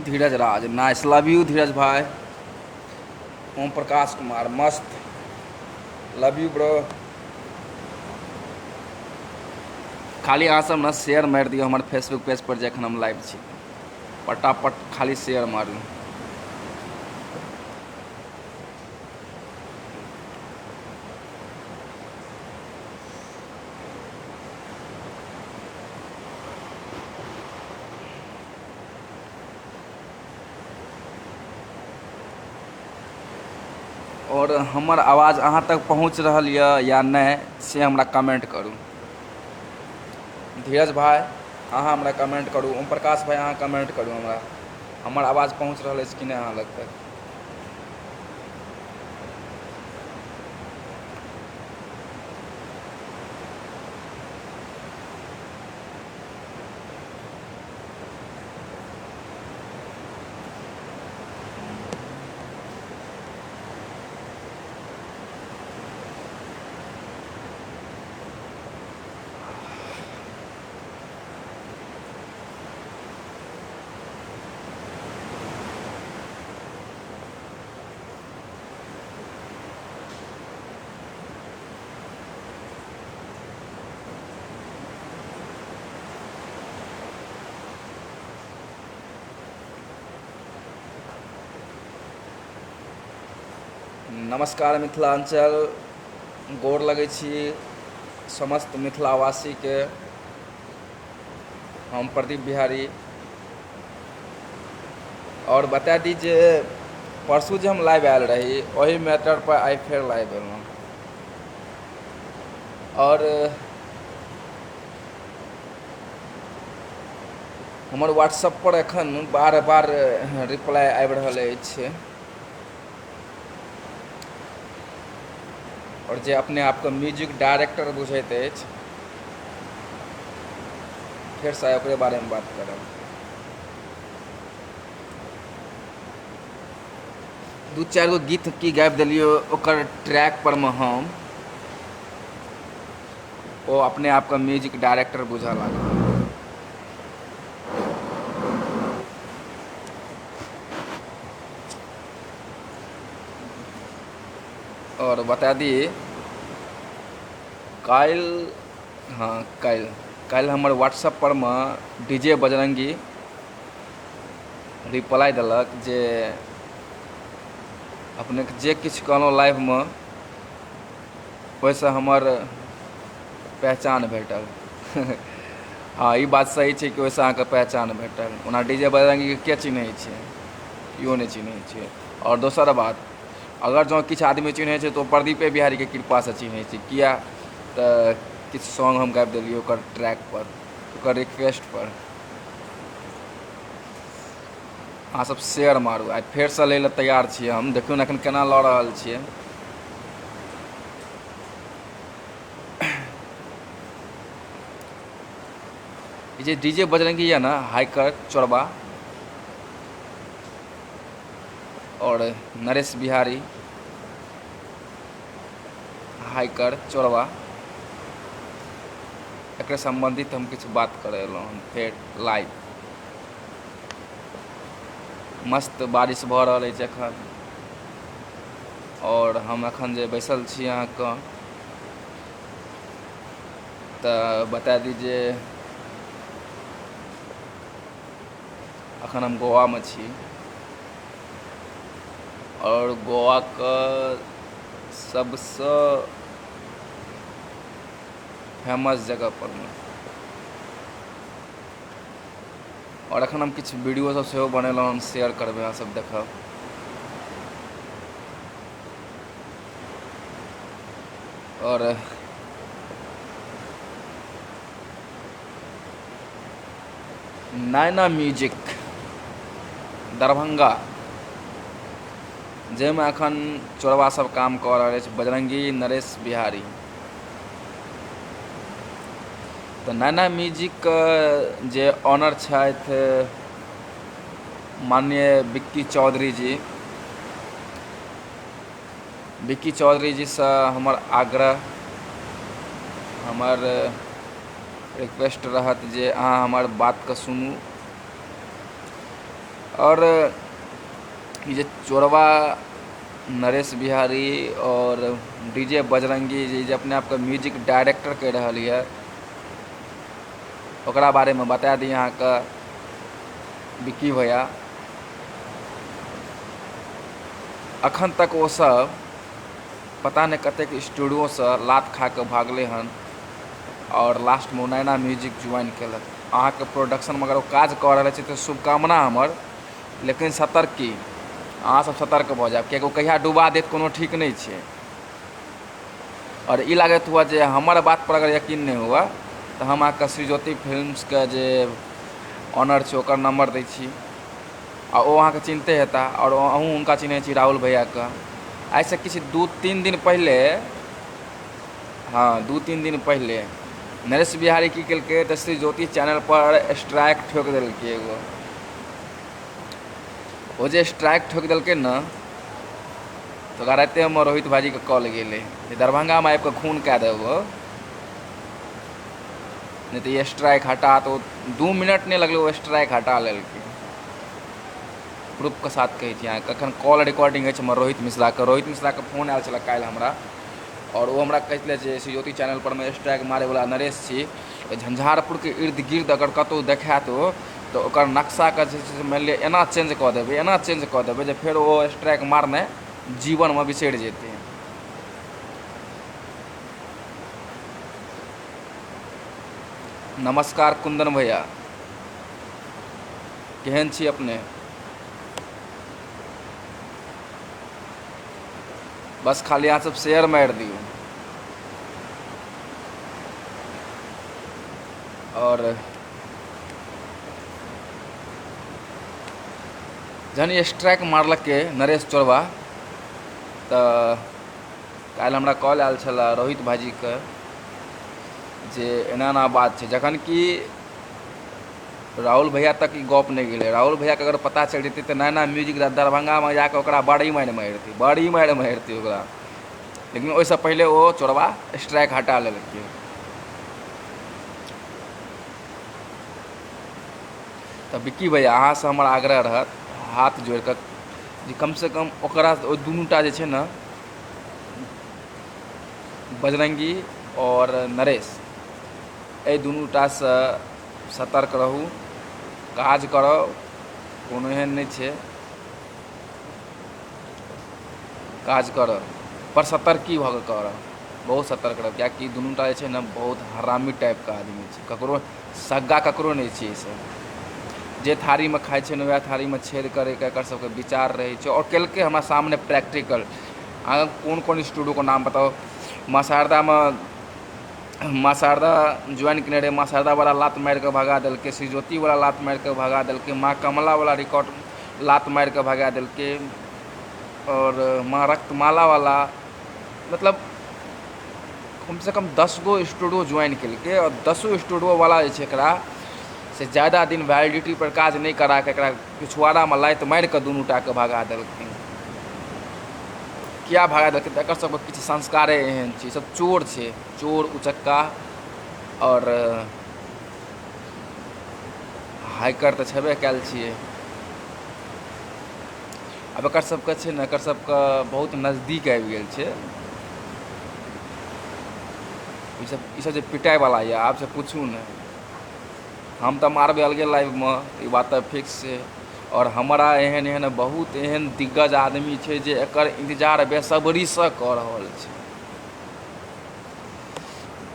Dheeraj Raj, nice, love you Dheeraj भाई। ओम प्रकाश कुमार, मस्त, love you bro. खाली अहाँ सब ने शेयर मारि दियौ हमर फेसबुक पेज पर जे एखन हम लाइव छी, पटापट खाली शेयर मारू। आओर हमर आवाज अहाँ तक पहुँच रहल यऽ या नहि से हमरा कमेंट करू। धीरज भाई अहाँ हमरा कमेंट करू, ओम प्रकाश भाई अहाँ कमेंट करू हमरा, हमर आवाज पहुँच रहल अछि कि नहि अहाँ लग तक। नमस्कार मिथिलाञ्चल, गोर लगै छी समस्त मिथिलावासीके। हम प्रदीप बिहारी। आओर बता दी जे परसू जे हम लाइव आयल रही ओही मैटर पर आइ फेर लाइव एलहुँ। आओर हमर व्हाट्सएप पर एखन बार बार रिप्लाई आबि रहल अछि आओर जे अपने आपके म्यूजिक डायरेक्टर बुझैत अछि, फेरसँ आइ ओकरे बारेमे बात करब। दू चारि गो गीत की गाबि देलियै ओकर ट्रैक पर मे हम, ओ अपने आपके म्यूजिक डायरेक्टर बुझऽ लागल। आओर बता दी काल्हि, हँ काल्हि, काल्हि हमर व्हाट्सएप पर मे डी जे बजरङ्गी रिप्लाई देलक जे अपनेके जे किछु कहलहुँ लाइवमे ओहिसँ हमर पहचान भेटल। हँ, ई बात सही छै कि ओहिसँ अहाँके पहचान भेटल। ओना डी जे बजरङ्गीके के चिन्है छै? केओ नहि चिन्है छै। आओर दोसर बात, अगर जँ किछु आदमी चिन्है छै तऽ ओ प्रदीपे बिहारीके कृपासँ चिन्है छै। किया तऽ किछु सॉन्ग हम गाबि देलियै ओकर ट्रैकपर, ओकर रिक्वेस्टपर। अहाँ सब शेयर मारू। आइ फेरसँ लै लए तैयार छियै हम। देखियौ ने एखन केना लऽ रहल छियै। ई जे डी जे बजरंगी यऽ ने, हाइकर चोरबा आओर नरेश बिहारी हाइकर चोरबा, एकरे सम्बन्धित हम किछु बात करय एलहुँ हन फेर लाइव। मस्त बारिश भऽ रहल अछि एखन आओर हम एखन जे बैसल छी अहाँके तऽ बता दी जे एखन हम गोवामे छी आओर गोवाके सबसँ फेमस जगह परमे। आओर एखन हम किछु वीडियो सब सेहो बनेलहुँ हन, शेयर करबै, अहाँ सब देखब। आओर नैना म्यूजिक दरभंगा, जाहिमे एखन चोरबा सब काम कऽ रहल अछि, बजरंगी नरेश बिहारी। तऽ नैना म्यूजिकके जे ऑनर छथि माननीय विक्की चौधरी जी, विक्की चौधरी जीसँ हमर आग्रह, हमर रिक्वेस्ट रहत जे अहाँ हमर बातके सुनू आओर ई जे चोरबा नरेश बिहारी आओर डी जे बजरङ्गी जे अपने आपके म्यूजिक डायरेक्टर कहि रहल यऽ, ओकरा बारेमे बता दी अहाँके विक्की भैया, अखन तक ओ सब पता नहि कतेक स्टूडियोसँ लात खा कऽ भागलै हन आओर लास्टमे ओ नैना म्यूजिक ज्वाइन केलक। अहाँके प्रोडक्शनमे अगर ओ काज कऽ रहल छै तऽ शुभकामना हमर, लेकिन सतर्की, अहाँ सब सतर्क भऽ जायब, किएकि ओ कहिया डुबा देत कोनो ठीक नहि छै। आओर ई लागैत हुए जे हमर बातपर अगर यकीन नहि हुए तऽ हम अहाँके श्री ज्योति फिल्म्सके जे ऑनर छै ओकर नम्बर दै छी, आ ओ अहाँके चिन्हते हेता, आओर अहूँ हुनका चिन्है छी राहुल भैयाके। आइसँ किछु 2-3 दिन पहिले, हँ 2-3 दिन पहिले नरेश बिहारी की केलकै तऽ श्री ज्योति चैनलपर स्ट्राइक ठोकि देलकै एगो। ओ जे स्ट्राइक ठोकि देलकै ने, तऽ ओकरा रातिमे रोहित भाइजीके कॉल गेलै जे दरभंगामे आबि कऽ खून कए देबौ, नहि तऽ ई स्ट्राइक हटा। तऽ ओ 2 मिनट नहि लगलै, ओ स्ट्राइक हटा लेलकै। प्रूफके साथ कहै छी अहाँके, एखन कॉल रिकॉर्डिंग अछि हमर रोहित मिश्राके। रोहित मिश्राके फोन आयल छलै काल्हि हमरा, आओर ओ हमरा कहै छलै जे श्री ज्योति चैनलपर मे स्ट्राइक मारैवला नरेश छी, झंझारपुरके इर्द गिर्द अगर कतहु देखायत ओ तऽ ओकर नक्शाके जे छै से मानि लिअ एना चेंज कऽ देबै, एना चेंज कऽ देबै जे फेर ओ स्ट्राइक मारनाइ जीवनमे बिसरि जेतै। नमस्कार कुन्दन भैया, केहन छी अपने? बस खाली अहाँ सब शेयर मारि दियौ। आओर जहन स्ट्राइक मारलकै नरेश चोरबा, तऽ काल्हि हमरा कॉल आयल छलए रोहित भाइजीके जे एना एना बात छै, जखन कि राहुल भैया तक ई गप नहि गेलै। राहुल भैयाके अगर पता चलि जेतै तऽ नैना म्यूजिक दरभंगामे जाकऽ ओकरा बड़ी मारि मारितै, बड़ी मारि मारितै ओकरा। लेकिन ओहिसँ पहिले ओ चोरबा स्ट्राइक हटा लेलकै। तऽ विक्की भैया, अहाँसँ हमर आग्रह रहत हाथ जोड़ि कऽ जे कमसँ कम ओकरा ओहि दुनूटा जे छै ने, बजरङ्गी आओर नरेश, एहि दुनूटासँ सतर्क रहू, काज करब, कोनो एहन नहि छै, काज करब पर सतर्की भऽ कऽ करब, बहुत सतर्क रहब, किएकि दुनूटा जे छै ने बहुत हरामी टाइपके आदमी छै, ककरो सग्गा ककरो नहि छै। ईसब जे थारीमे खाइ छै ने वएह थारीमे छेद करैके एकर सबके विचार रहै छै। आओर केलकै हमरा सामने प्रैक्टिकल। अहाँ कोन कोन स्टूडियोके नाम बताउ? माँ शारदामे, माँ शारदा ज्वाइन केने रहै, माँ शारदावला लात मारिकऽ भगा देलकै, श्री ज्योतिवला लात मारिकऽ भगा देलकै, माँ कमलावला रिकॉर्ड लात मारिकऽ भगा देलकै, आओर माँ रक्तमालावला, मतलब कमसँ कम 10 गो स्टूडियो ज्वाइन केलकै, आओर 10 स्टूडियोवला जे छै एकरा से ज्यादा दिन वैलिडिटी पर काज नहि कराकऽ एकरा पिछुआड़ामे लात मारिकऽ दुनूटाके भगा देलकै। किया भगा देलकै? तऽ एकर सबके किछु संस्कारे एहन छै, सब चोर छै, चोर उचक्का आओर हाइकर तऽ छेबे कयल छियै। आब एकर सबके छै ने, एकर सबके बहुत नजदीक आबि गेल छै ईसब जे पिटाइवला यऽ, आब से पूछू नहि, हम तऽ मारबै अलगे लाइवमे, ई बात तऽ फिक्स छै। आओर हमरा एहन एहन बहुत एहन दिग्गज आदमी छै जे एकर इन्तजार बेसब्रीसँ कऽ रहल छै।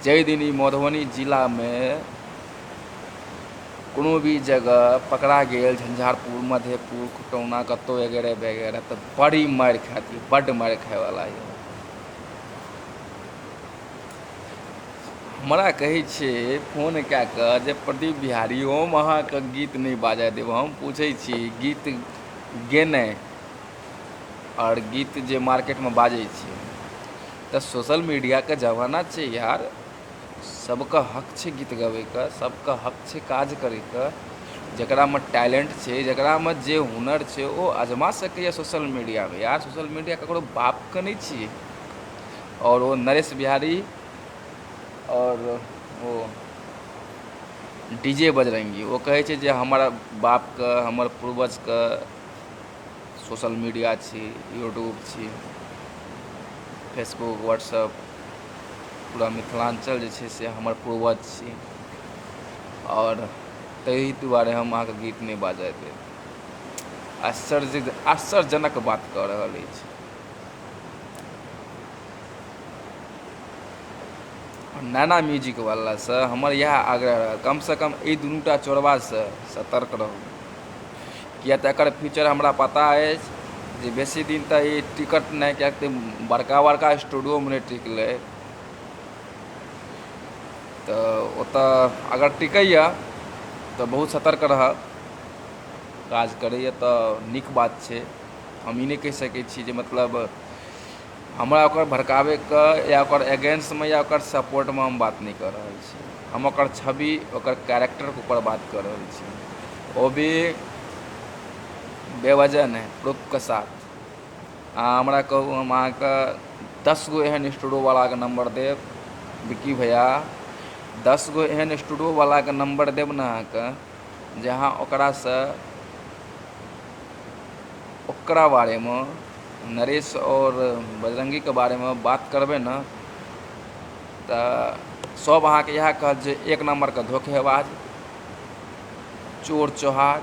जाहि दिन ई मधुबनी जिलामे कोनो भी जगह पकड़ा गेल, झंझारपुर, मधेपुर, खुटौना, कतहु वगैरह वगैरह, तऽ बड़ी मारि खायत, बड्ड मारि खायवला यऽ। हमरा कहै छै फोन कए कऽ जे प्रदीप बिहारी, हम अहाँके गीत नहि बाजऽ देब। हम पूछै छी, गीत गेनाइ आओर गीत जे मार्केटमे बाजै छै, तऽ सोशल मीडियाके जमाना छै यार, सबके हक छै गीत गबैके, सबके हक छै काज करैके, जकरामे टैलेंट छै, जकरामे जे हुनर छै, ओ आजमा सकैए सोशल मीडियामे। यार, सोशल मीडिया ककरो बापके नहि छियै। आओर ओ नरेश बिहारी आओर ओ डी जे बजरङ्गी ओ कहै छै जे हमर बापके हमर पूर्वजके सोशल मीडिया छी, यूट्यूब छी, फेसबुक, व्हाट्सएप, पूरा मिथिलाञ्चल जे छै से हमर पूर्वज छी आओर ताहि दुआरे हम अहाँके गीत नहि बाजय देब। आश्चर्य आश्चर्यजनक बात कऽ रहल अछि। नैना म्यूजिकवलासँ हमर इएह आग्रह रहत, कमसँ कम एहि दुनूटा चोरबासँ सतर्क रहू, किएक तऽ एकर फ्यूचर हमरा पता अछि जे बेसी दिन तऽ ई टिकत नहि, किएक तऽ बड़का बड़का स्टूडियोमे नहि टिकलै, तऽ ओतऽ अगर टिकैए तऽ बहुत सतर्क रहब। काज करैए तऽ नीक बात छै, हम ई नहि कहि सकै छी जे मतलब हमरा ओकर भड़काबैके या ओकर अगेन्स्टमे या ओकर सपोर्टमे हम बात नहि कऽ रहल छी। हम ओकर छवि, ओकर कैरेक्टरके ऊपर बात कऽ रहल छी, ओ भी बेवजह नहि, प्रूफके साथ। अहाँ हमरा कहू, हम अहाँके 10 गो एहन स्टूडियोवलाके नम्बर देब। विक्की भैया, 10 गो एहन स्टूडियोवलाके नम्बर देब ने अहाँके, जे अहाँ ओकरासँ ओकरा बारेमे, नरेश आओर बजरङ्गीके बारेमे बात करबै ने तऽ सब अहाँके इएह कहत जे एक नम्बरके धोखेबाज, चोर चोहार,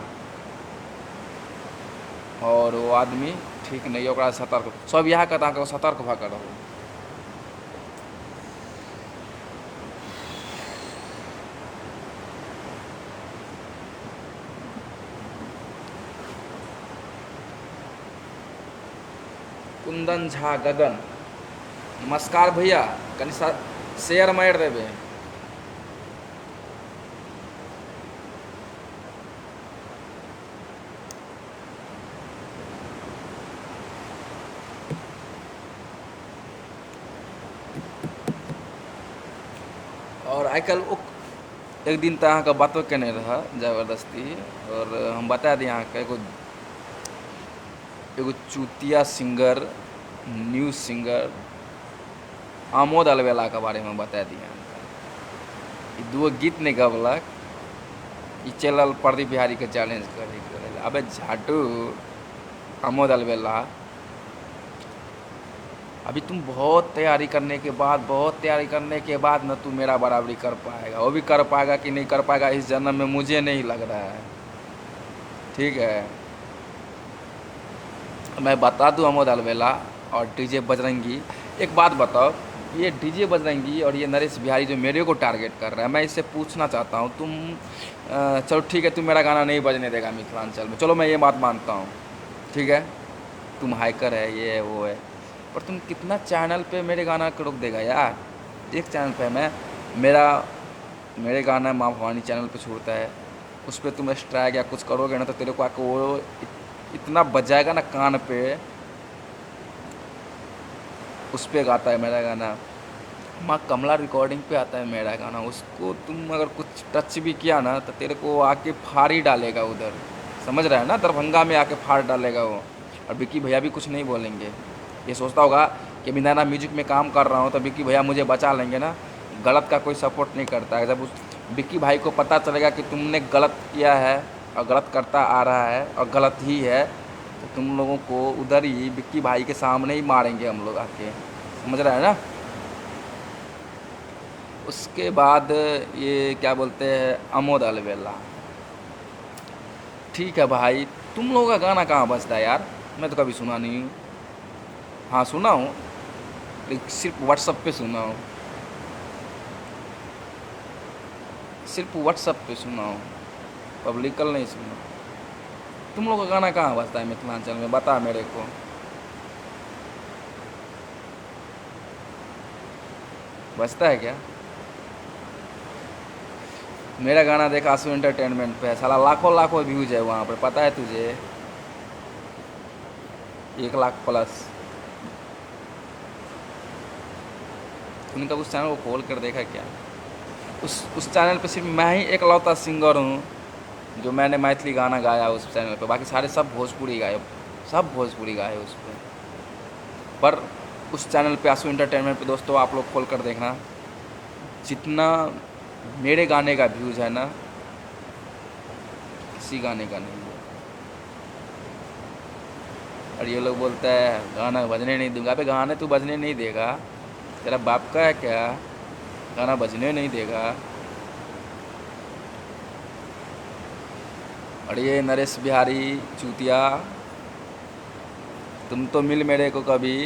आओर ओ आदमी ठीक नहि यऽ, ओकरा सतर्क, सब इएह कहत अहाँके, सतर्क भऽ कऽ रहू। कुन्दन झा गगन, नमस्कार भैया, कनि शेयर मारि देबै। आओर आइ काल्हि ओ एक दिन तऽ अहाँके बातो केने रहए जबरदस्ती, आओर हम बता दी अहाँके, एगो एगो चुतिया सिंगर, न्यू सिंगर आमोद अलबेलाके बारेमे बता दी अहाँके। ई दूगो गीत नहि गबलक, ई चलि आयल प्रदीप बिहारीके चैलेंज करैके लेल। अबे झाटू आमोद अलबेला, अभी तुम बहुत तैयारी करने के बाद, बहुत तैयारी करने के बाद न तू मेरा बराबरी कर पाएगा, वो भी कर पाएगा कि नहीं कर पाएगा इस जन्म में मुझे नहीं लग रहा है। ठीक है, मैं बता दूं आमोद अलबेला और डीजे बजरंगी, एक बात बताओ, ये डीजे बजरंगी और ये नरेश बिहारी जो मेरे को टारगेट कर रहा है, मैं इससे पूछना चाहता हूँ, तुम चलो ठीक है, तुम मेरा गाना नहीं बजने देगा मिथिलांचल में, चलो मैं ये बात मानता हूँ, ठीक है, तुम हाइकर है, ये है वो है, पर तुम कितना चैनल पे मेरे गाना को रोक देगा यार। एक चैनल पे मैं मेरे गाना माँ भवानी चैनल पे छूटता है, उस पर तुम स्ट्राइक या कुछ करोगे ना तो तेरे को आके वो इतना बजाएगा ना कान पे, उस पर गाता है मेरा गाना। माँ कमला रिकॉर्डिंग पे आता है मेरा गाना, उसको तुम अगर कुछ टच भी किया ना तो तेरे को आके फाड़ ही डालेगा उधर, समझ रहा है ना, दरभंगा में आके फाड़ डालेगा वो। और विक्की भैया भी कुछ नहीं बोलेंगे, ये सोचता होगा कि अभी नैना म्यूजिक में काम कर रहा हूँ तो विक्की भैया मुझे बचा लेंगे ना। गलत का कोई सपोर्ट नहीं करता है। जब उस विक्की भाई को पता चलेगा कि तुमने गलत किया है और गलत करता आ रहा है और गलत ही है, तो तुम लोगों को उधर ही विक्की भाई के सामने ही मारेंगे हम लोग आके, समझ रहा है ना। उसके बाद ये क्या बोलते हैं आमोद अलबेला, ठीक है भाई, तुम लोगों का गाना कहाँ बजता है यार, मैं तो कभी सुना नहीं हूँ। हाँ सुना हूँ, लेकिन सिर्फ व्हाट्सएप पे सुना हूँ, सिर्फ व्हाट्सएप पे सुना हूँ, पब्लिकल नहीं सुना। तुम लोग का गाना कहाँ बजता है मिथिलांचल में, बता मेरे को। बजता है क्या? मेरा गाना देख आंसू एंटरटेनमेंट पे है, साला लाखों लाखों व्यूज है वहाँ पर, पता है तुझे, 1 लाख प्लस। तूने कभी उस चैनल को खोल कर देखा क्या? उस चैनल पे सिर्फ मैं ही एकलौता सिंगर हूँ जो मैंने मैथिली गाना गाया उस चैनल पे, बाकी सारे सब भोजपुरी गाए, सब भोजपुरी गाए उस पर। पर उस चैनल पे आंसू एंटरटेनमेंट पे दोस्तों आप लोग खोल कर देखना, जितना मेरे गाने का व्यूज़ है ना, किसी गाने का नहीं है। और ये लोग बोलता है गाना बजने नहीं दूंगा। अबे गाने तू बजने नहीं देगा, तेरा बाप का है क्या? गाना बजने नहीं देगा। और ये नरेश बिहारी चूतिया, तुम तो मिल मेरे को कभी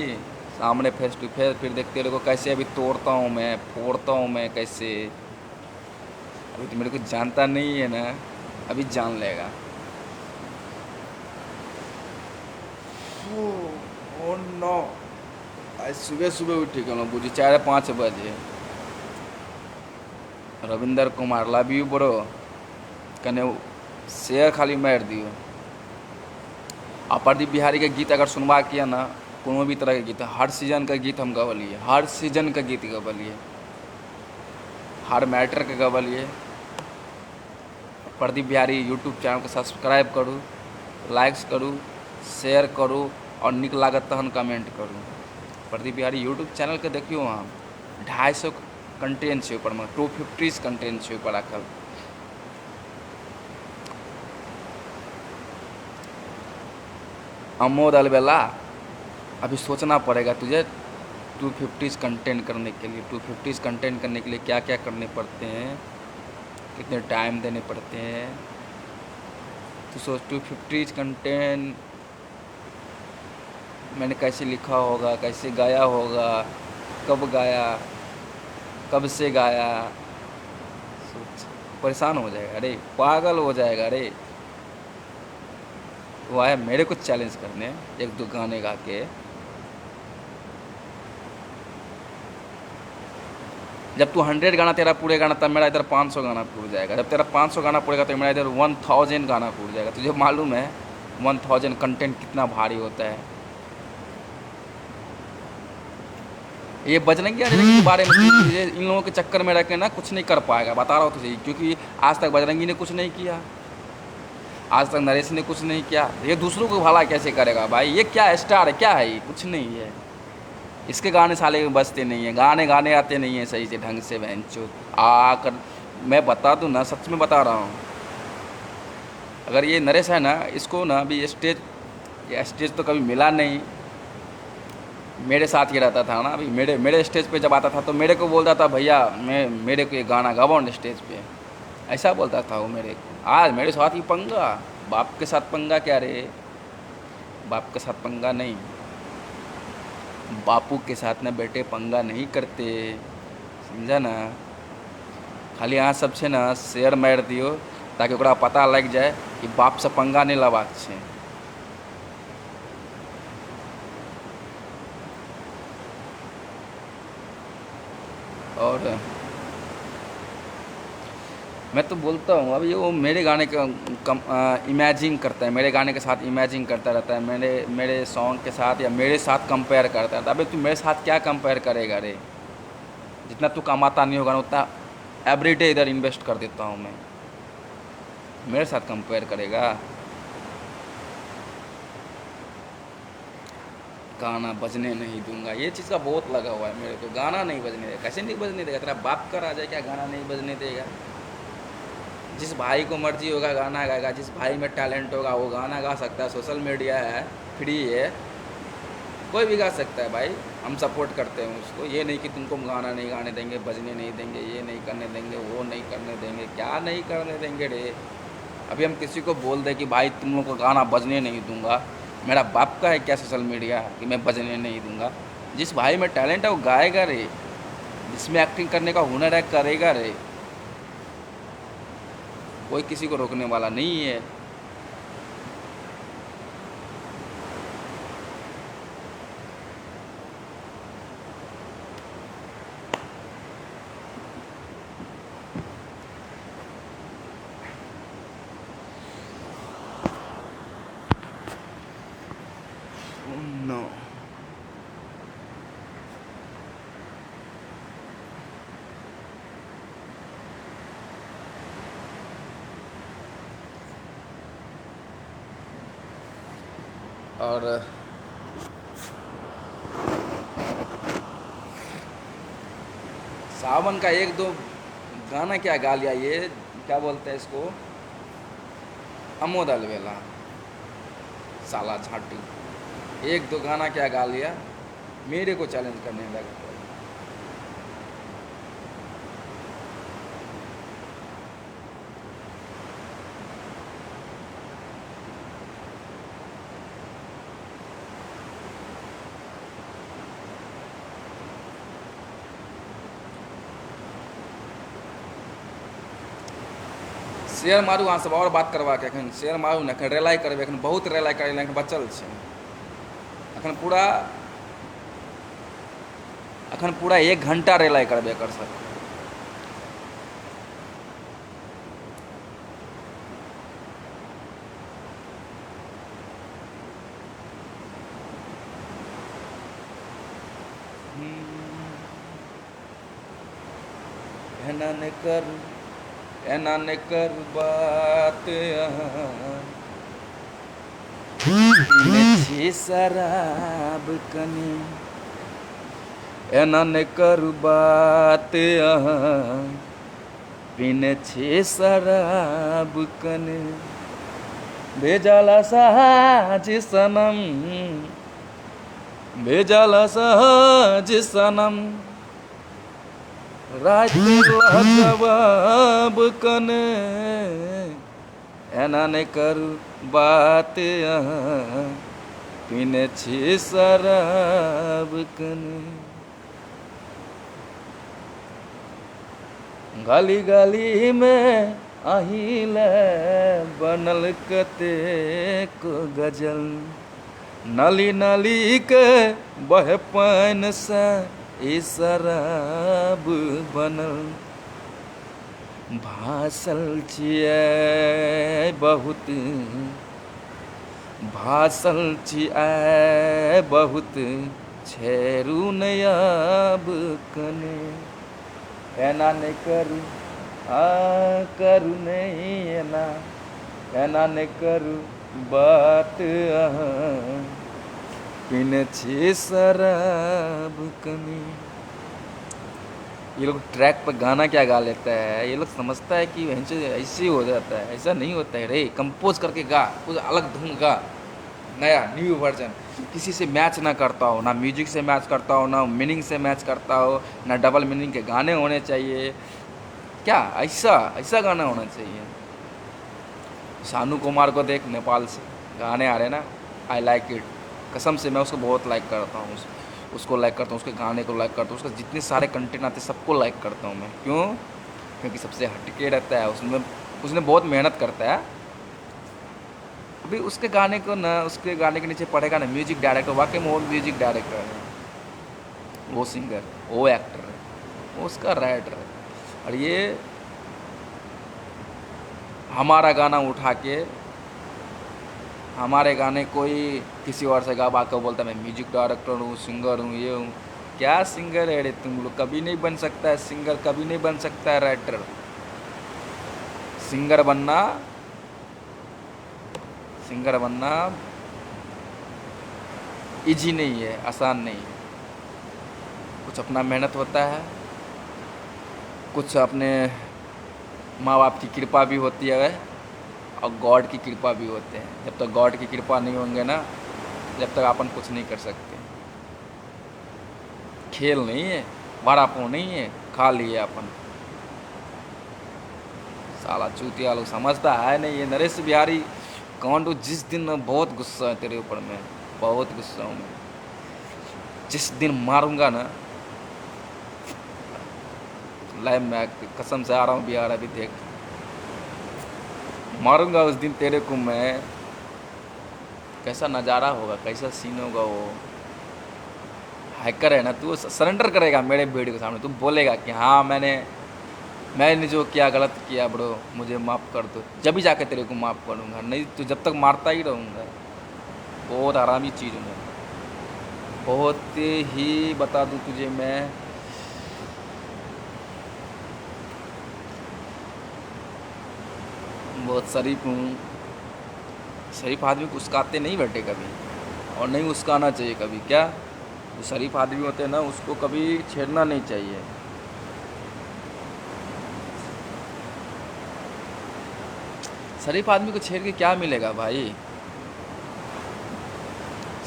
सामने फेस टू फेस, फिर देखते रहो कैसे अभी तोड़ता हूँ मैं, फोड़ता हूँ मैं कैसे। अभी तो मेरे को जानता नहीं है ना, अभी जान लेगा। ओ नो, आज सुबह सुबह उठी गया बुझी 4-5 बजे। Ravinder Kumar love you bro, कने शेयर खाली मारि दियौ। आ प्रदीप बिहारी के गीत अगर सुनबाक यऽ ने, कोनो भी तरहके गीत, हर सीजनके गीत हम गबलियै, हर सीजनके गीत गबलियै, हर मैटरके गबलियै। प्रदीप बिहारी यूट्यूब चैनलके सब्सक्राइब करू, लाइक्स करू, शेयर करू और नीक लागत तहन कमेंट करू। प्रदीप बिहारी यूट्यूब चैनलके देखियौ अहाँ, 250 कंटेंट छै ओहिपरमे, 250 कंटेंट छै ओहिपर राखल। अमोद अलबेला, अभी सोचना पड़ेगा तुझे 250 कंटेंट करने के लिए। 250 कंटेंट करने के लिए क्या क्या करने पड़ते हैं, कितने टाइम देने पड़ते हैं। तो सोच 250 कंटेंट मैंने कैसे लिखा होगा, कैसे गाया होगा, कब गाया, कब से गाया, सोच परेशान हो जाएगा, अरे पागल हो जाएगा। अरे वो आया मेरे को चैलेंज करने, 1-2 गाने गा के। जब तू 100 गाना तेरा पूरे गाना, तब मेरा इधर 500 गाना पूर जाएगा। जब तेरा 500 गाना पूरेगा तो मेरा इधर 1000 गाना पूर जाएगा। तुझे मालूम है 1000 कंटेंट कितना भारी होता है। ये बजरंगी के बारे में तुझे इन लोगों के चक्कर में रह के ना कुछ नहीं कर पाएगा, बता रहा हूँ तुझे। क्योंकि आज तक बजरंगी ने कुछ नहीं किया, आज तक नरेश ने कुछ नहीं किया, ये दूसरों को भला कैसे करेगा भाई। ये क्या स्टार है, क्या है ये? कुछ नहीं है। इसके गाने साले बजते नहीं है, गाने गाने आते नहीं है सही से ढंग से। बहनचोद आकर मैं बता दूँ ना, सच में बता रहा हूँ, अगर ये नरेश है ना, इसको ना अभी स्टेज तो कभी मिला नहीं, मेरे साथ ही रहता था ना। अभी मेरे स्टेज पे जब आता था तो मेरे को बोलता था, भैया मैं मेरे को ये गाना गाओ ना स्टेज पे, ऐसा बोलता था वो मेरे को। आज मेरे साथ ही पंगा, बाप के साथ पंगा क्या रे, बाप के साथ पंगा नहीं, बापू के साथ ना बेटे पंगा नहीं करते, समझा ना। खाली अहाँ सब छै ना शेयर मारि दियौ ताकि ओकरा पता लागि जाए कि बापसँ पंगा नहि लेबाक छै। और मैं तो बोलता हूँ, अभी वो मेरे गाने का कम इमेजिन करता है, मेरे गाने के साथ इमेजिन करता रहता है, मेरे सॉन्ग के साथ या मेरे साथ कंपेयर करता रहता है। अबे तू मेरे साथ क्या कंपेयर करेगा रे, जितना तू कमाता नहीं होगा ना उतना एवरीडे इधर इन्वेस्ट कर देता हूँ मैं, मेरे साथ कंपेयर करेगा। गाना बजने नहीं दूंगा, ये चीज़ का बहुत लगा हुआ है मेरे को, गाना नहीं बजने देगा। कैसे नहीं बजने देगा, तेरा बाप का राज है क्या गाना नहीं बजने देगा। जिस भाई को मर्जी होगा गाना गाएगा, जिस भाई में टैलेंट होगा वो गाना गा सकता है। सोशल मीडिया है, फ्री है, कोई भी गा सकता है भाई, हम सपोर्ट करते हैं उसको। ये नहीं कि तुमको हम गाना नहीं गाने देंगे, बजने नहीं देंगे, ये नहीं करने देंगे, वो नहीं करने देंगे, क्या नहीं करने देंगे रे। अभी हम किसी को बोल दें कि भाई तुम लोग को गाना बजने नहीं दूंगा, मेरा बाप का है क्या सोशल मीडिया कि मैं बजने नहीं दूंगा। जिस भाई में टैलेंट है वो गाएगा रे, जिसमें एक्टिंग करने का हुनर है करेगा रे, कोई किसी को रोकने वाला नहीं है। No. और सावन का 1-2 गाना क्या गा लिया, ये क्या बोलते हैं इसको, अमोद अलबेला साला झाटू, एक दो गाना क्या गा लिया, मेरे को चैलेंज करने लगा। शेयर मारू अहाँ सब, आओर बात करबाक एखन शेयर मारू ने, एखन रेलाइ करबै, एखन बहुत रेलाइ करै लए एखन बचल छै। एखन पूरा 1 घंटा रेलाइ करबै एकर सब। एना नहि करू, एना नहि करू बात अहाँ, पीने छी शराब कनी। एना नहि करू बात अहाँ, पीने छी शराब कनी। भेजल साज सनम, भेजल साज सनम, राति जवाब कने। एना नहि करू बात अहाँ, पीने छी शराब कने। गली गली में अहीं ले बनल कतेक गजल, नली नली के बह पानि से ई शराब बनल। भासल छियै बहुत, भासल छियै बहुत, छेरू नहि आब कने। एना नहि करू, आ करू नहि एना, एना नहि करू बात अहाँ, पीने छी शराब कनी। ये लोग ट्रैक पर गाना क्या गा लेता है, ये लोग समझता है कि ऐसे ही हो जाता है। ऐसा नहीं होता है रे, कंपोज करके गा, कुछ अलग धुन गा, नया न्यू वर्जन, किसी से मैच ना करता हो, ना म्यूजिक से मैच करता हो, ना मीनिंग से मैच करता हो, ना डबल मीनिंग के गाने होने चाहिए। क्या ऐसा ऐसा गाना होना चाहिए। सानू कुमार को देख, नेपाल से गाने आ रहे हैं ना, I like it, कसम से मैं उसको बहुत लाइक करता हूँ, उसको लाइक करता हूँ, उसके गाने को लाइक करता हूँ, उसका जितने सारे कंटेंट आते हैं सबको लाइक करता हूँ मैं। क्यों? क्योंकि सबसे हटके रहता है, उसमें उसने बहुत मेहनत करता है। अभी उसके गाने को ना, उसके गाने के नीचे पढ़ेगा ना म्यूजिक डायरेक्टर, वाकई में वो म्यूजिक डायरेक्टर है, वो सिंगर, वो एक्टर है, वो उसका राइटर है। और ये हमारा गाना उठा के, हमारे गाने कोई किसी और से गा के बोलता है मैं म्यूजिक डायरेक्टर हूँ, सिंगर हूँ, ये हूँ। क्या सिंगर है रे तुम लोग, कभी नहीं बन सकता है सिंगर, कभी नहीं बन सकता है राइटर। सिंगर बनना इजी नहीं है, आसान नहीं है। कुछ अपना मेहनत होता है, कुछ अपने माँ बाप की कृपा भी होती है और गॉड की कृपा भी होते हैं। जब तक गॉड की कृपा नहीं होंगे ना, जब तक अपन कुछ नहीं कर सकते। खेल नहीं है, वड़ा पाव नहीं है, खा लिए अपन। साला चूतिया लोग समझता है नहीं। ये नरेश बिहारी कांडू, जिस दिन मैं बहुत गुस्सा है तेरे ऊपर, मैं बहुत गुस्सा हूँ मैं, जिस दिन मारूंगा ना लाइव में, कसम से आ रहा हूँ बिहार अभी, देख मारूंगा उस दिन तेरे को मैं। कैसा नज़ारा होगा, कैसा सीन होगा। वो हैकर है ना, तू सरेंडर करेगा मेरे वीडियो के सामने, तू बोलेगा कि हाँ मैंने जो किया गलत किया ब्रो, मुझे माफ़ कर दो, जब भी जाके तेरे को माफ़ करूँगा, नहीं तो जब तक मारता ही रहूँगा। बहुत आरामी चीज़ हूँ मैं, बहुत ही बता दूँ तुझे मैं। बहुत शरीफ हूँ, शरीफ आदमी को उस्काते नहीं बैठे कभी, और नहीं उस्काना चाहिए कभी। क्या जो शरीफ आदमी होते हैं ना, उसको कभी छेड़ना नहीं चाहिए। शरीफ आदमी को छेड़ के क्या मिलेगा भाई?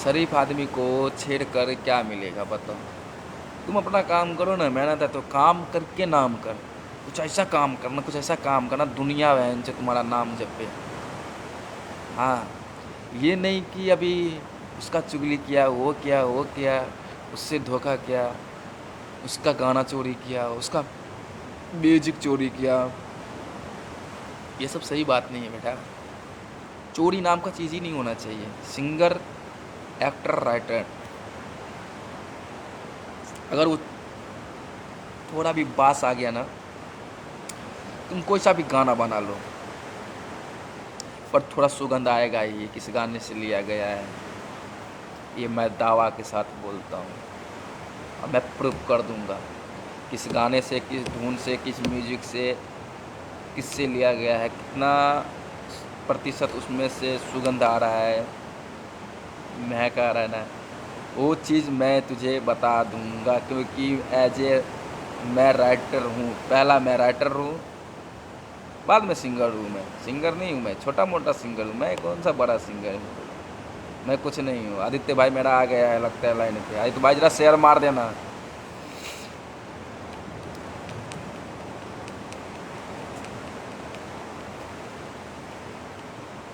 शरीफ आदमी को छेड़ कर क्या मिलेगा बताओ? तुम अपना काम करो ना, मेहनत है तो काम करके नाम कर, कुछ ऐसा काम करना, कुछ ऐसा काम करना दुनिया वहन से तुम्हारा नाम जपे। हाँ, ये नहीं कि अभी उसका चुगली किया, वो किया, वो किया, उससे धोखा किया, उसका गाना चोरी किया, उसका म्यूजिक चोरी किया, ये सब सही बात नहीं है बेटा। चोरी नाम का चीज़ ही नहीं होना चाहिए। सिंगर, एक्टर, राइटर, अगर वो थोड़ा भी बास आ गया ना, तुम कोई सा भी गाना बना लो, पर थोड़ा सुगंध आएगा ही किस गाने से लिया गया है। ये मैं दावा के साथ बोलता हूँ और मैं प्रूफ कर दूँगा किस गाने से, किस धुन से, किस म्यूजिक से, किससे लिया गया है, कितना प्रतिशत उसमें से सुगंध आ रहा है, महक आ रहा है ना, वो चीज़ मैं तुझे बता दूंगा। क्योंकि एज ए मैं राइटर हूँ, पहला मैं राइटर हूँ, बाद में सिंगर हूँ। मैं सिंगर नहीं हूँ, मैं छोटा मोटा सिंगर हूँ, मैं कौन सा बड़ा सिंगर हूँ, मैं कुछ नहीं हूँ। आदित्य भाई मेरा आ गया है लगता है लाइन पे। आदित्य भाई जरा शेयर मार देना।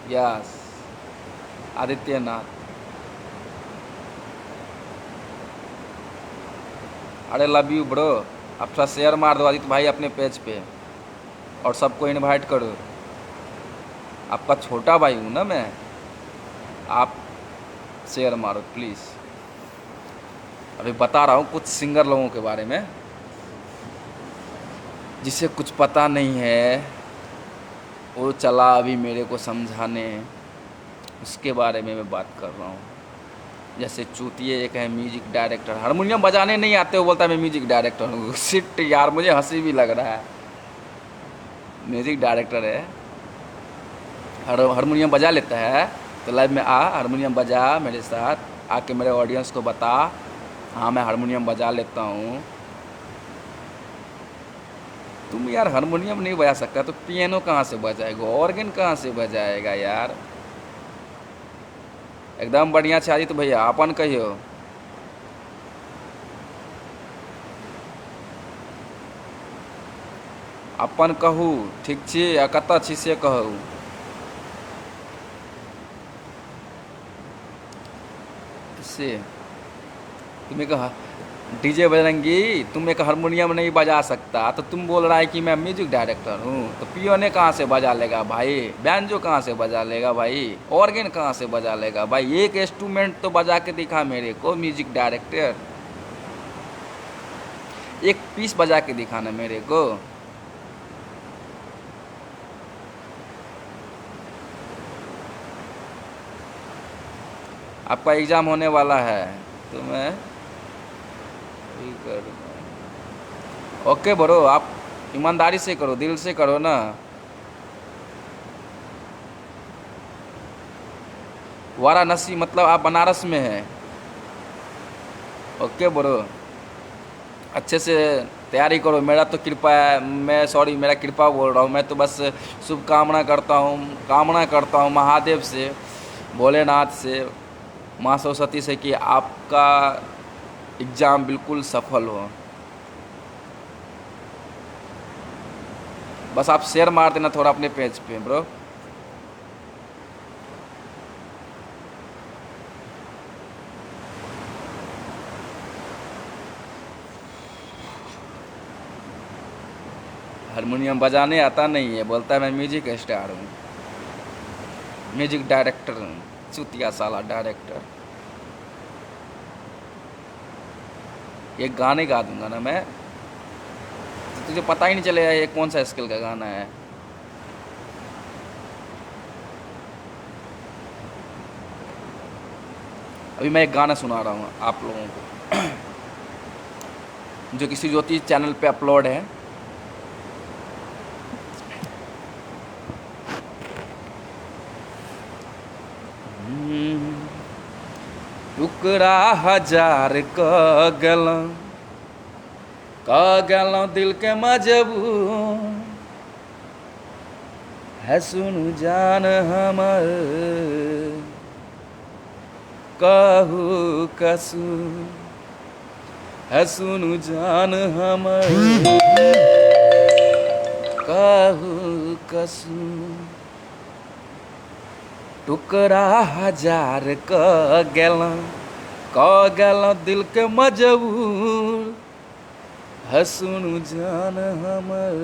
यस आदित्यनाथ, अरे लव you bro. आप थोड़ा शेयर मार दो आदित्य भाई अपने पेज पे और सबको इनवाइट करो। आपका छोटा भाई हूँ ना मैं, आप शेयर मारो प्लीज़। अभी बता रहा हूँ कुछ सिंगर लोगों के बारे में जिसे कुछ पता नहीं है, वो चला अभी मेरे को समझाने, उसके बारे में मैं बात कर रहा हूँ। जैसे चूतिए एक है म्यूजिक डायरेक्टर, हारमोनियम बजाने नहीं आते, वो बोलता है मैं म्यूजिक डायरेक्टर हूँ। शिट यार, मुझे हंसी भी लग रहा है। म्यूजिक डायरेक्टर है, हारमोनियम बजा लेता है, तो लाइव में आ, हारमोनियम बजा मेरे साथ, आके मेरे ऑडियंस को बता हाँ मैं हारमोनियम बजा लेता हूँ। तुम यार हारमोनियम नहीं बजा सकता तो पियानो कहाँ से बजाएगा, ऑर्गन कहाँ से बजाएगा यार? एकदम बढ़िया छै आदित्य भैया, अपन कहियो। अपन कहू ठीक छी आ कतऽ छी से कहू। से तुम्हें कहा डीजे बजरंगी, तुम एक हारमोनियम नहीं बजा सकता तो तुम बोल रहा है कि मैं म्यूजिक डायरेक्टर हूँ, तो पियोने कहाँ से बजा लेगा भाई, बैंजो कहाँ से बजा लेगा भाई, ऑर्गन कहाँ से बजा लेगा भाई? एक इंस्ट्रूमेंट तो बजा के दिखा मेरे को म्यूजिक डायरेक्टर, एक पीस बजा के दिखाना मेरे को। आपका एग्ज़ाम होने वाला है तो मैं कर ओके ब्रो, आप ईमानदारी से करो, दिल से करो ना। वाराणसी मतलब आप बनारस में हैं, ओके ब्रो, अच्छे से तैयारी करो। मेरा तो कृपा है, मैं सॉरी मेरा कृपा बोल रहा हूँ, मैं तो बस शुभकामना करता हूँ, कामना करता हूँ महादेव से, भोलेनाथ से, माँ सरस्वती से कि आपका एग्ज़ाम बिल्कुल सफल हो। बस आप शेयर मार देना थोड़ा अपने पेज पे ब्रो। हारमोनियम बजाने आता नहीं है, बोलता है मैं म्यूजिक स्टार हूँ, म्यूजिक डायरेक्टर हूँ, चूतिया साला डायरेक्टर। ये गाने गा दूंगा ना मैं तो तुझे पता ही नहीं चलेगा ये कौन सा स्किल का गाना है। अभी मैं एक गाना सुना रहा हूँ आप लोगों को जो किसी ज्योति चैनल पे अपलोड है। टुकड़ा हजार क गेलौं दिल के मजबूर, है सुनू जान हमर कहू कसूर, है सुनू जान हमर कहू कसूर। टुकड़ा हजार कऽ गेलहुँ, कऽ गेलहुँ दिलके मजबूर, है सुनू जान हमर,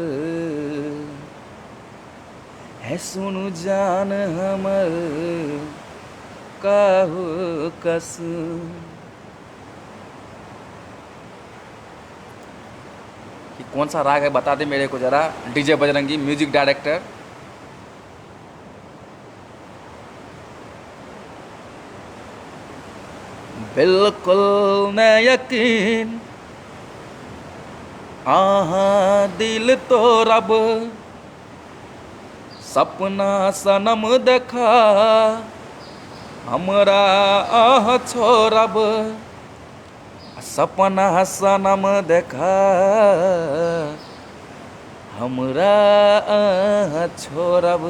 है सुनू जान हमर कहू कसूर। कि कौन सा राग है बता दे मेरे को जरा, डीजे बजरंगी म्यूजिक डायरेक्टर। बिल्कुल न यकीन आहा दिल तो रब, सपना सनम देखा हमरा आह छोड़ब, सपना सनम देखा हमरा आह छोड़ब।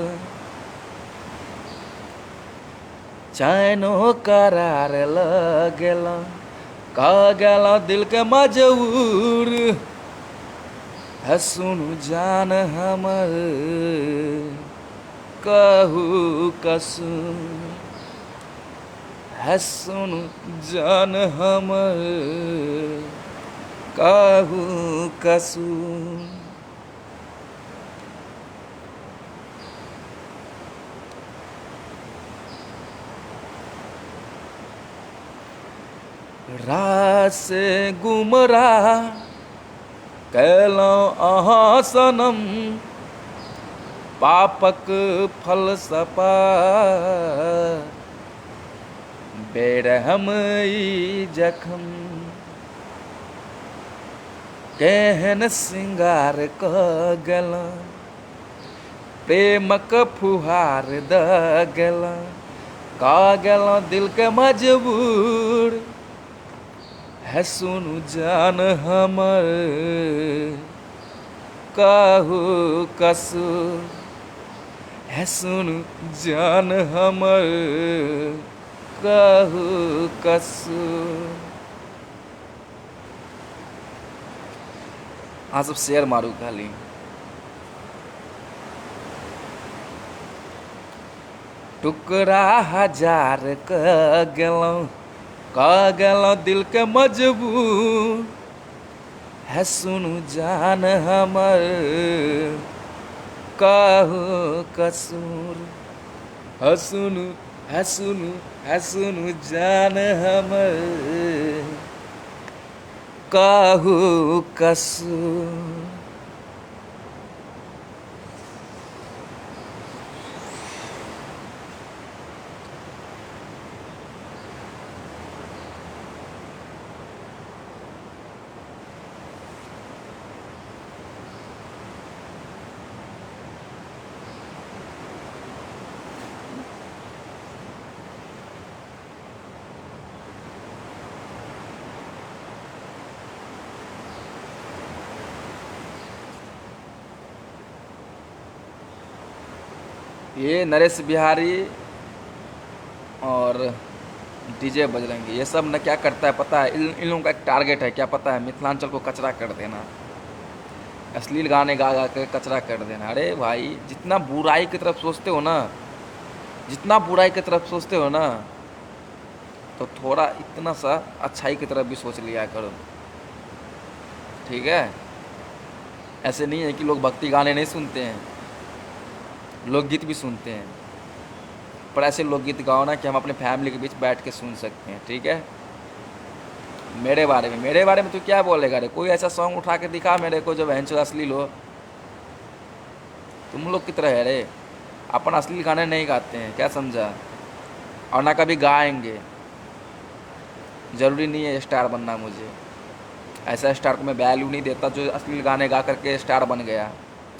चैनो करार लऽ गेलहुँ, कऽ गेलहुँ दिलके मजबूर, हे सुनू जान हमर कहू कसूर, हे सुनू जान हमर कहू कसूर। राह से गुमराह कयलहुँ अहाँ सनम, पापक फल सपा बेरहम ई जखम, केहन श्रृंगार कऽ गेलहुँ, प्रेमक फुहार दऽ गेलहुँ, कऽ गेलहुँ दिलके मजबूर, हे सुनू जान हमर कहू कसूर, हे सुनू जान हमर कहू कसूर। अहाँ सब शेयर मारू खाली। टुकड़ा हजार कऽ गेलहुँ, कऽ गेलहुँ दिलके मजबूर, हे सुनू जान हमर कहू कसूर, हे सुनू, हे सुनू, हे सुनू जान हमर कहू कसूर। ये नरेश बिहारी और डीजे बजरंगी ये सब न क्या करता है पता है, इन लोगों का एक टारगेट है, क्या पता है, मिथिलांचल को कचरा कर देना, अश्लील गाने गा गा के कचरा कर देना। अरे भाई जितना बुराई की तरफ सोचते हो ना, जितना बुराई की तरफ सोचते हो ना, तो थोड़ा इतना सा अच्छाई की तरफ भी सोच लिया करो, ठीक है। ऐसे नहीं है कि लोग भक्ति गाने नहीं सुनते हैं, लोकगीत भी सुनते हैं, पर ऐसे लोकगीत गाओ ना कि हम अपने फैमिली के बीच बैठ के सुन सकते हैं, ठीक है। मेरे बारे में तू क्या बोलेगा रे, कोई ऐसा सॉन्ग उठा के दिखा मेरे को जो बहन अश्लील हो। तुम लोग की तरह है रे, अपन अश्लील गाने नहीं गाते हैं, क्या समझा, और ना कभी गाएंगे। ज़रूरी नहीं है स्टार बनना मुझे, ऐसा स्टार को मैं वैल्यू नहीं देता जो अश्लील गाने गा करके स्टार बन गया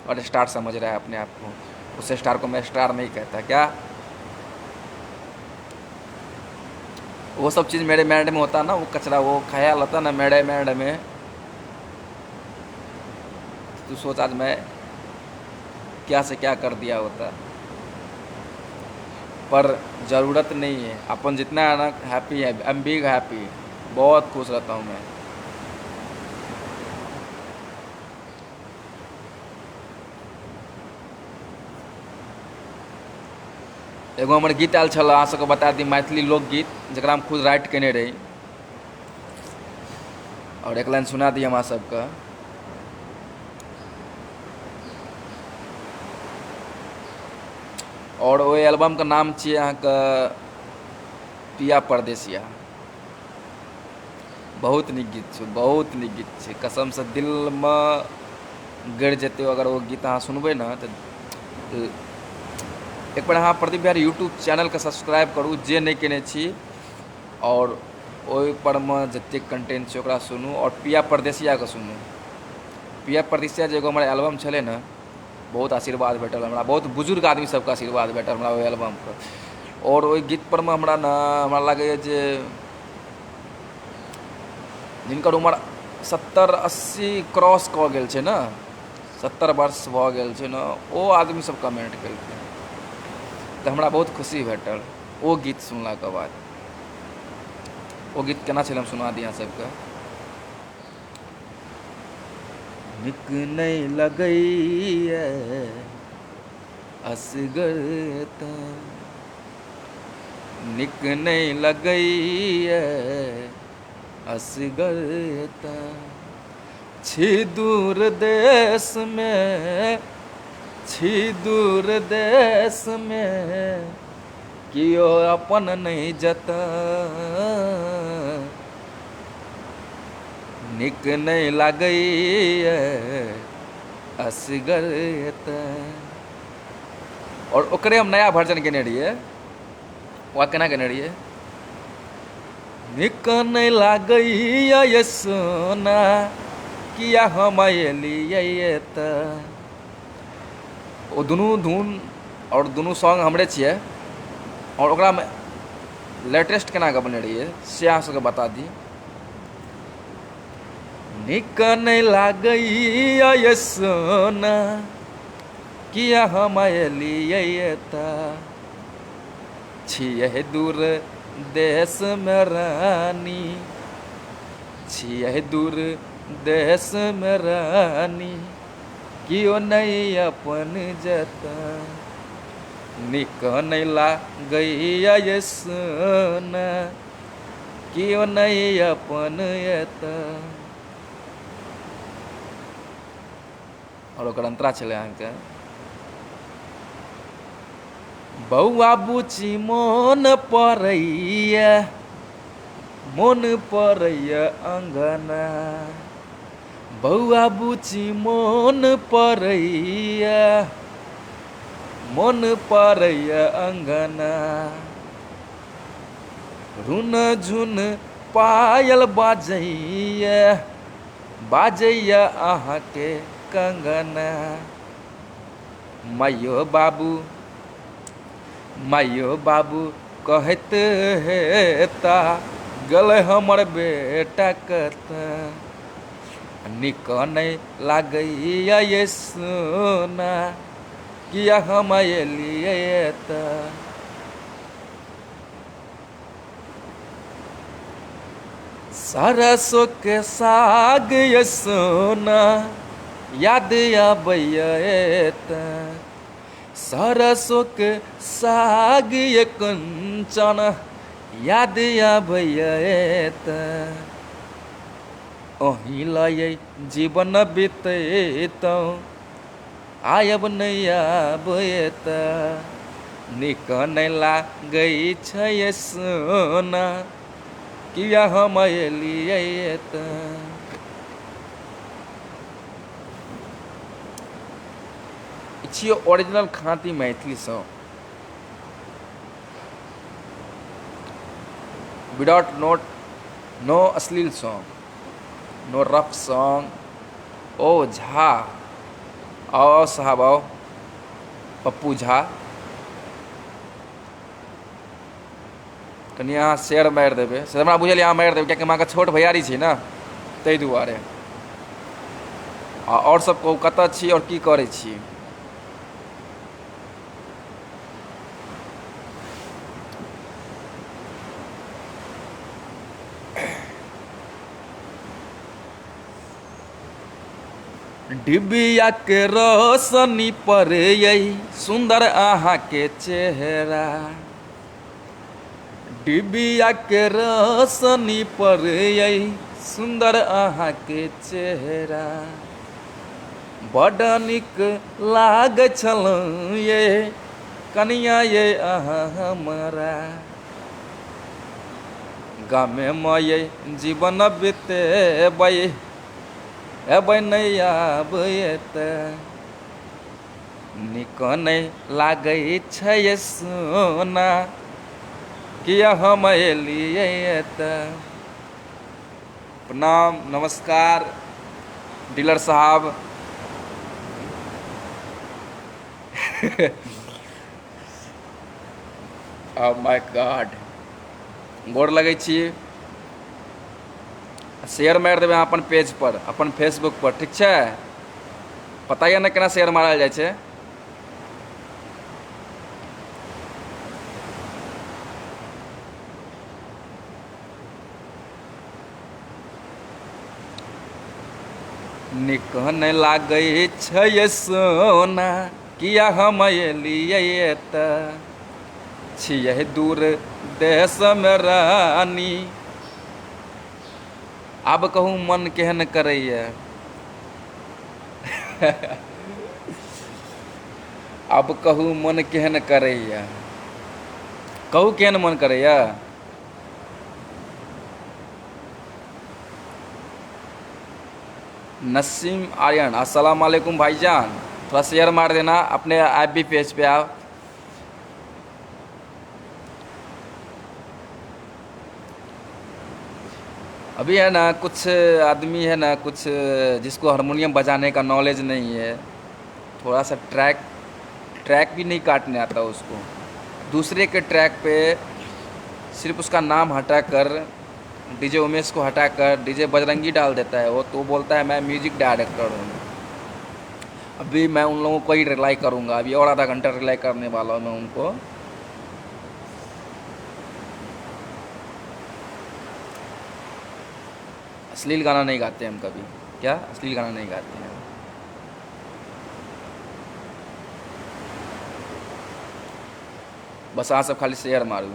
और स्टार समझ रहा है अपने आप को, उस स्टार को मैं स्टार नहीं कहता। क्या वो सब चीज़ मेरे माइंड में होता ना, वो कचरा वो ख्याल होता ना मेरे माइंड में, तू सोच आज मैं क्या से क्या कर दिया होता। पर ज़रूरत नहीं है, अपन जितना है ना हैप्पी है, I am big happy, बहुत खुश रहता हूँ मैं। एगो हमर गीत आयल छल, अहाँ सबके बता दी, मैथिली लोकगीत, जकरा हम खुद राइट केने रही, आओर एक लाइन सुना दी हमरा सबके। आओर ओहि एल्बमके नाम छियै अहाँके पिया परदेसिया। बहुत नीक गीत छै, बहुत नीक गीत छै, कसमसँ दिलमे गड़ि जेतै अगर ओ गीत अहाँ सुनबै ने तऽ। एक बेर अहाँ प्रदीप बिहारी यूट्यूब चैनलके सब्सक्राइब करू जे नहि केने छी, आओर ओहिपर मे जतेक कंटेंट छै ओकरा सुनू, आओर पिया परदेसियाके सुनू। पिया परदेसिया जे एगो हमर एल्बम छलै ने, बहुत आशीर्वाद भेटल हमरा, बहुत बुजुर्ग आदमी सबके आशीर्वाद भेटल हमरा ओहि एल्बमपर। आओर ओहि गीतपर मे हमरा ने हमरा लागैए जे जिनकर उमर 70-80 क्रॉस कऽ गेल छै ने, 70 वर्ष भऽ गेल छै ने, ओ आदमीसभ कमेन्ट केलकै, तऽ हमरा बहुत खुशी भेटल ओ गीत सुनलाके बाद। ओ गीत केना छलै हम सुना दी अहाँ सबके। नीक नहि लगैए असगर तऽ, नीक नहि लगैए असगर तऽ, छी दूर देशमे, छी दूर देशमे, कियो अपन नहि जतऽ, नीक नहि लागैए असगर तऽ। आओर ओकरे हम नया वर्जन केने रहियै। ओकरा केना केने रहियै? नीक नहि लागैए ये सोना, किया हम एलियै एतऽ। ओ दुनू धुन आओर दुनू सॉन्ग हमरे छियै, आओर ओकरामे लेटेस्ट केना कऽ बनेने रहियै से अहाँ सबके बता दी। नीक नहि लागैए ये सोना, किया हम एलियै एतऽ, छियै दूर देशमे रानी, छियै दूर देशमे रानी, कियो नहि अपन जतऽ, नीक नहि लागैए ये सोना, कियो नहि अपन एतऽ। आओर ओकर अंतरा छलै अहाँके, बौआ बुची मोन पड़ैए, मोन पड़ैए अङ्गना, बौआ बुची मोन पड़ैए, मोन पड़ैए अङ्गना, रुन झुन पायल बाजैए, बाजैए अहाँके कंगना, माइयो बाबू, माइयो बाबू कहैत हेता, गेलै हमर बेटा कतऽ, नीक नहि लागैए ये सोना, किया हम एलियै एतऽ। सरसों के साग ये सोना, याद आबैए एतऽ, सरसों के साग ये कंचन, याद आबैए एतऽ, अहीं लए जीवन बितैतहुँ, आयब नहि आब एतऽ, नीक नहि लागै छै ये सोना, किया हम एलियै एतऽ। ई छियै ओरिजिनल खाँटी Maithili song, without note, no अश्लील सॉन्ग, नो रफ सॉन्ग। ओ झा, आओ आओ साहब आओ, पप्पू झा, कनि अहाँ शेयर मारि देबै से हमरा बुझल अहाँ मारि देबै, कियाकि हम अहाँके छोट भैयारी छी ने, ताहि दुआरे। आ आओर सब कहू, कतऽ छी आओर की करै छी? डिबिया के रोशनी पर यही सुंदर अहाँके चेहरा, डिबिया के रोशनी पर यही सुंदर अहाँके चेहरा, बड नीक लागै छल ये कनिया ये अहाँ हमरा, गामेमे ये जीवन बितेबै एबै नहि आब एतऽ, नीक नहि लागै छै सोना किया हम एलियै एतऽ। प्रणाम नमस्कार डीलर साहब। My God, गोर लगै छी। शेयर मारि देबै अहाँ अपन पेज पर, अपन फेसबुक पर, ठीक छै? पता यऽ ने केना शेयर मारल जाइ छै? नीक नहि लागै छै सोना किया हम एलियै एतऽ, छियै दूर देशमे रानी, आब कहू मन केहन करैए, आब कहू मन केहन करैए, कहू केहन मन करैए। नसीम आर्यन, अस्सलाम वालेकुम भाईजान, थोड़ा शेयर मार देना अपने ऐप भी पेज पे आप। अभी है ना कुछ आदमी है ना कुछ जिसको हारमोनियम बजाने का नॉलेज नहीं है, थोड़ा सा ट्रैक ट्रैक भी नहीं काटने आता उसको, दूसरे के ट्रैक पे सिर्फ उसका नाम हटाकर डीजे उमेश को हटाकर डीजे बजरंगी डाल देता है वो, तो बोलता है मैं म्यूजिक डायरेक्टर हूँ। अभी मैं उन लोगों को ही रिलाई करूँगा, अभी और आधा घंटा रिलाई करने वाला हूँ मैं उनको। अश्लील गाना नहीं गाते हम कभी, क्या अश्लील गाना नहीं गाते हैं। बस अहाँ सब खाली शेयर मारू।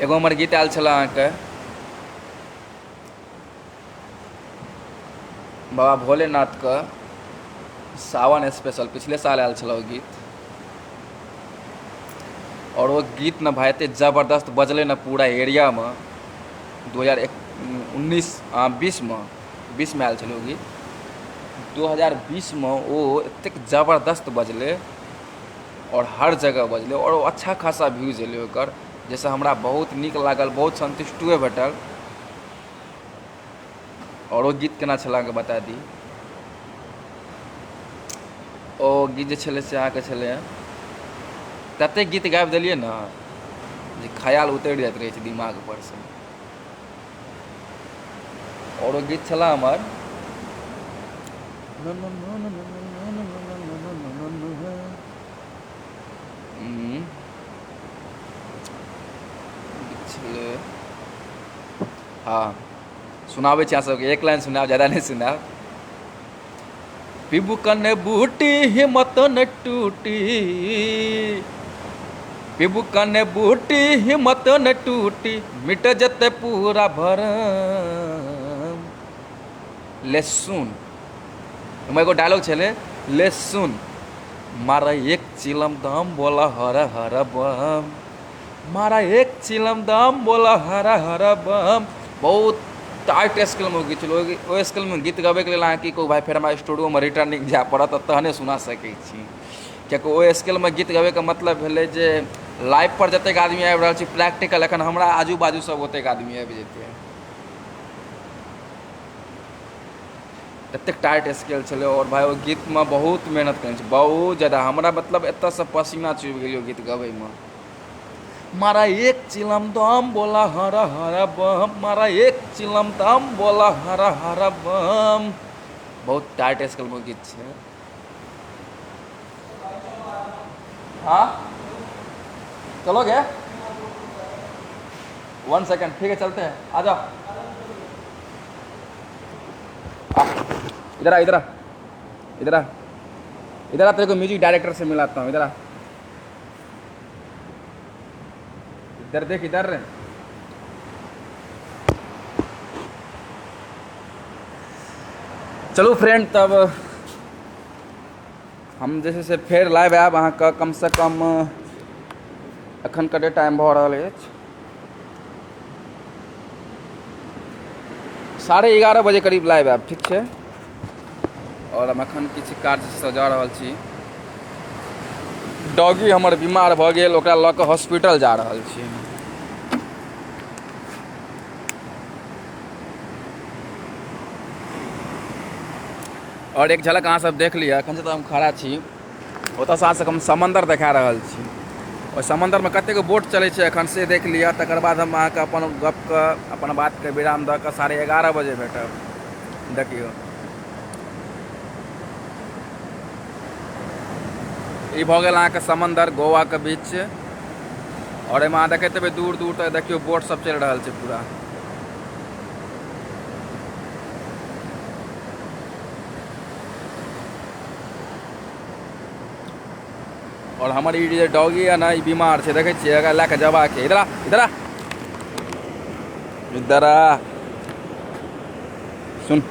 एगो हमर गीत आयल छल अहाँके बाबा भोलेनाथके सावन स्पेशल, पिछले साल आयल छल ओ गीत, और ओ गीत ने भाई एते जबरदस्त बजलै ने पूरा एरियामे। 2019 20मे 20मे आयल छलै ओ गीत, 2020मे ओ एतेक जबरदस्त बजलै और हर जगह बजलै और ओ अच्छा खासा व्यूज एलै ओकर, जाहिसँ हमरा बहुत नीक लागल, बहुत संतुष्टिओ भेटल। और ओ गीत केना छल अहाँके बता दी, ओ गीत जे छलै से अहाँके छलै, ततेक गीत गाबि देलियै ने जे ख्याल उतरि जाइत रहै छै दिमाग पर से। और ओ गीत छलै हमर छलै, हँ सुनाबै छी अहाँ सबके, एक लाइन सुनायब, ज्यादा नहि सुनायब। पीबू कने बूटी हिम्मत न टूटी, पीबू कने बूटी हिम्मत न टूटी, मिट जते पूरा भरम। ले सुन, ओहिमे एगो डायलॉग छलै, ले सुन मारा एक चिलम दम बोला हर हर बम, मारा एक चिलम दम बोला हर हर बम। बहुत टाइट स्केलमे गीत छलै, ओहि स्केलमे गीत गबैके लेल अहाँ की कहू भाइ, फेर हमरा स्टूडियोमे रिटर्निंग जाय पड़त तहने सुना सकै छी, किएकि ओहि स्केलमे गीत गबैके मतलब भेलै जे लाइव पर जतेक आदमी आबि रहल छै प्रैक्टिकल एखन हमरा आजू बाजू सब ओतेक आदमी आबि जेतै, एतेक टाइट स्केल छलै। आओर भाइ ओहि गीतमे बहुत मेहनत केने छै, बहुत ज्यादा, हमरा मतलब एतऽसँ पसीना चुबि गेल ओहि गीत गबैमे। मारा एक चिलम दम बोला हर हर बम, मारा एक चिलम दम बोला हर हर बम। बहुत टाइट स्केलमे गीत छै। हाँ चलोगे? 1 सेकेंड, ठीक है चलते हैं, आ जाओ। इधर आ, इधर आ, इधर आ, इधर आ, तेरे को म्यूजिक डायरेक्टर से मिलाता हूँ। इधर आ, इधर देख, इधर। चलू फ्रेंड, तब हम जे छै से फेर लाइव आयब अहाँके कमसँ कम एखन कते टाइम भऽ रहल अछि, 11:30 बजे करीब लाइव आयब, ठीक छै। आओर हम एखन किछु कार्यसँ जा रहल छी। डॉगी हमर बीमार भऽ गेल, ओकरा लऽ कऽ हॉस्पिटल जा रहल छी। आओर एक झलक अहाँ सब देख लिअ, एखन जतऽ हम खड़ा छी ओतऽसँ अहाँ सबके हम समन्दर देखा रहल छी। ओहि समन्दरमे कतेक बोट चलै छै एखन से देख लिअ। तकर बाद हम अहाँके अपन गपके, अपन बातके विराम दऽ कऽ 11:30 बजे भेटब। देखियौ ई भऽ गेल अहाँके समन्दर गोवाके बीच। आओर एहिमे अहाँ देखैत हेबै दूर दूर तक देखियौ बोट सब चलि रहल छै पूरा। और हमर ई जे डॉगी है ना, ई बीमार छै, देखै छियै, एकरा लए कऽ जेबाक छै। इधर आ, इधर आ, इधर आ, सुन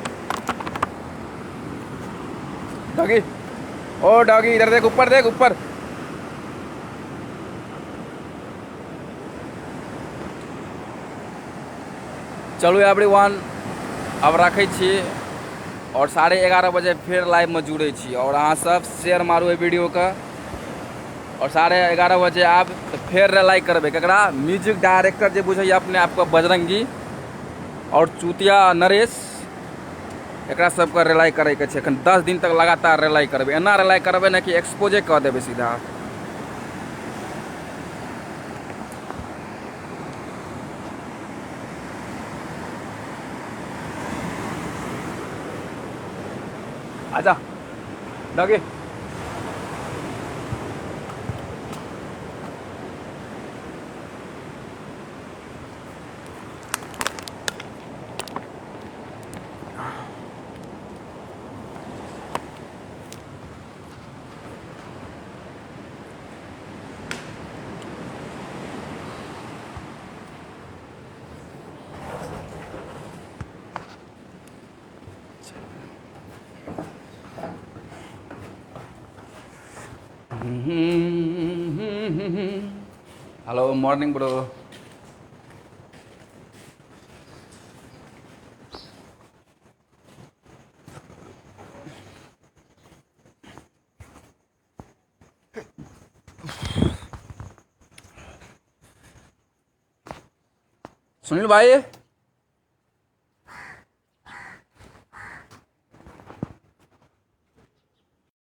डॉगी, ओ डॉगी इधर देख, ऊपर देख, ऊपर। चलू एवरीवन, अब रखै छी और 11:30 बजे फेर लाइवमे जुड़ै छी। और अहाँ सब शेयर मारू एहि वीडियोके। और 11:30 बजे आब तऽ फेर लाइक करबै ककरा, म्यूजिक डायरेक्टर जे बुझैए अपने आपके बजरंगी और चूतिया नरेश, एकरा सबके रिलाइ करैके छै। एखन 10 दिन तक लगातार रिलाइ करबै, एना रिलाइ करबै ने कि एक्सपोजे कऽ देबै सीधा। आजा doggy. Hello morning bro. Sunil भाई